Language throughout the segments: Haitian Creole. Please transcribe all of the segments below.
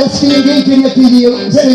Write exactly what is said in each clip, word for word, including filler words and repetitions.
Parece que ninguém queria, queria ser.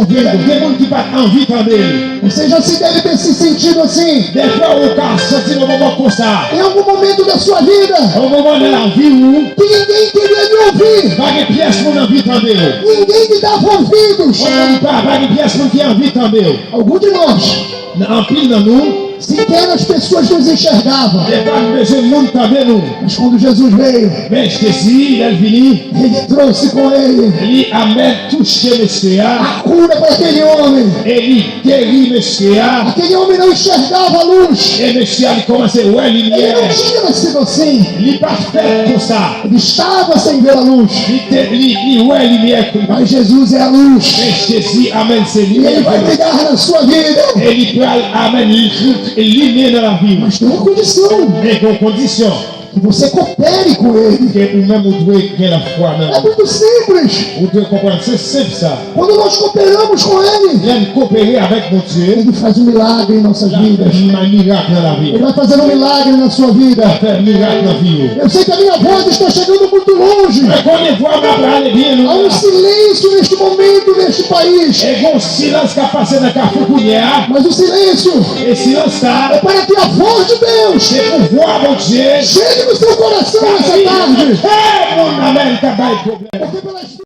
Petèt gen moun ki pa t anvi tande l. Você já se deve ter se sentido assim. Dèfwa ou ka santi nan moman konsa. Em algum momento da sua vida, yon moman nan lavi ou, que ninguém queria lhe ouvir. Pa gen pyès moun anvi tande w. Ninguém lhe dava ouvidos. Ou menm pa, pa gen pyès moun ki anvi tande w. Algum de nós, nan anpil nan nou, sequer as pessoas nos enxergavam. Dèfwa nou bezwen moun tande nou. Mas quando Jesus veio, men Jezi, lè l vini, ele trouxe com ele, li amèn touche mesye a. A cura para aquele homem. E li geri mesye a. Aquele homem não enxergava a luz. E mesye a, li kòmanse wè limyè. Ele não tinha nascido assim. Li pa t fèt konsa. Ele estava sem ver a luz. Li te, li, li wè limyè kounye a. Mas Jesus é a luz. Men Jezi amèn se limyè. E ele vai brilhar na sua vida. E li pral amèn li, limyè nan lavi w. Mas tem uma condição. Men gen yon kondisyon. Que você coopere com ele. Ke ou menm ou dwe gen lafwa nan li. É muito simples. Ou dwe konprann, se senp sa. Quando nós cooperamos com ele, lè n koopere avèk Bondye, ele faz um milagre em nossas vidas. L ap fè mirak nan lavi. Ele vai fazer um milagre na sua vida. L ap fè mirak nan vi w. Eu sei que a minha voz está chegando muito longe. Mwen konnen vwa m ap prale byen lwen. Há um silêncio neste momento, neste país. E gen yon silans k ap pase nan Kafou kounye a. Mas o silêncio, e silans sa, é para que a voz de Deus, se pou vwa Bondye, chegue no seu coração nessa tarde. Hey, moun, amèn, ka bay pwoblèm. Porque pelas